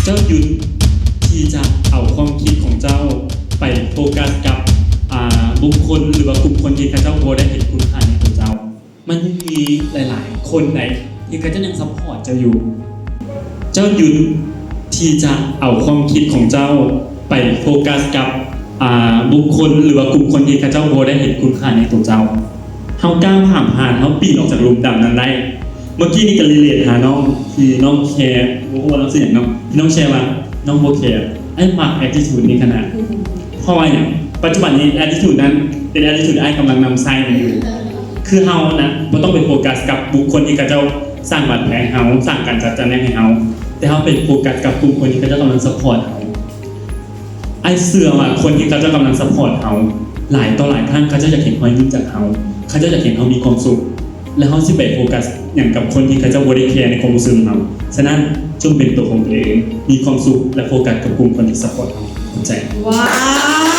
ເຈົ້າຢຸດທີ່ຈະເອົາຄວາມຄິດຂອງເຈົ້າໄປໂຟກັສກັບ ອ່າ ບຸກຄົນ ຫຼືວ່າກຸ່ມຄົນທີ່ເຂົາເຈົ້າບໍ່ໄດ້ເຫັນຄຸນຄ່າໃນຕົວເຈົ້າ. ມັນຍັງມີຫຼາຍໆຄົນໃດທີ່ເຂົາເຈົ້າຍັງຊັບພອດເຈົ້າຢູ່. ເຈົ້າຢຸດທີ່ຈະເອົາຄວາມຄິດຂອງເຈົ້າໄປໂຟກັສກັບ ອ່າ ບຸກຄົນ ຫຼືວ່າກຸ່ມຄົນທີ່ເຂົາເຈົ້າບໍ່ໄດ້ເຫັນຄຸນຄ່າໃນຕົວເຈົ້າ. ເຮົາກ້າຜ່ານຜ່ານ ເຮົາປີນອອກຈາກຫຼຸມດຳນັ້ນໄດ້. ເມື່ອກີ້ນີ້ກໍ relate ຫານ້ອງ ທີ່ນ້ອງແຊ ບໍ່ຮູ້ວ່ານ້ອງຊື່ຫຍັງເນາະ ທີ່ນ້ອງແຊວ່ານ້ອງບໍ່ແຄ ອ້າຍມັກ attitude ນີ້ຂະໜາດ. ເພາະວ່າຫຍັງ? ປັດຈຸບັນນີ້ attitude ນັ້ນເປັນ attitude ທີ່ອ້າຍກຳລັງນຳໃຊ້ມັນຢູ່. ຄືເຮົານະ ບໍ່ຕ້ອງໄປໂຟກັສກັບບຸກຄົນທີ່ເຂົາເຈົ້າສ້າງບາດແຜໃຫ້ເຮົາ, ສ້າງການຈັດຕຳແໜ່ງໃຫ້ເຮົາ, ແຕ່ເຮົາໄປໂຟກັສກັບກຸ່ມຄົນທີ່ເຂົາເຈົ້າກຳລັງ support ເຮົາ. ອ້າຍເຊື່ອວ່າຄົນທີ່ເຂົາເຈົ້າກຳລັງ support ເຮົາ ຫຼາຍຕໍ່ຫຼາຍຄັ້ງ ເຂົາເຈົ້າຢາກເຫັນຮອຍຍິ້ມຈາກເຮົາ, ເຂົາເຈົ້າຢາກເຫັນເຮົາມີຄວາມສຸກ ແລະ ເຮົາຊິໄປໂຟກັສຫຍັງກັບຄົນທີ່ເຂົາເຈົ້າບໍ່ໄດ້ແຄໃນຄວາມຮູ້ສຶກຂອງເຮົາ. ສະນັ້ນ ຈົ່ງເປັນຕົວຂອງຕົວເອງ, ມີຄວາມສຸກ ແລະ ໂຟກັສກັບກຸ່ມຄົນທີ່ support ເຮົາ. ຂອບໃຈ. ວ້າວ!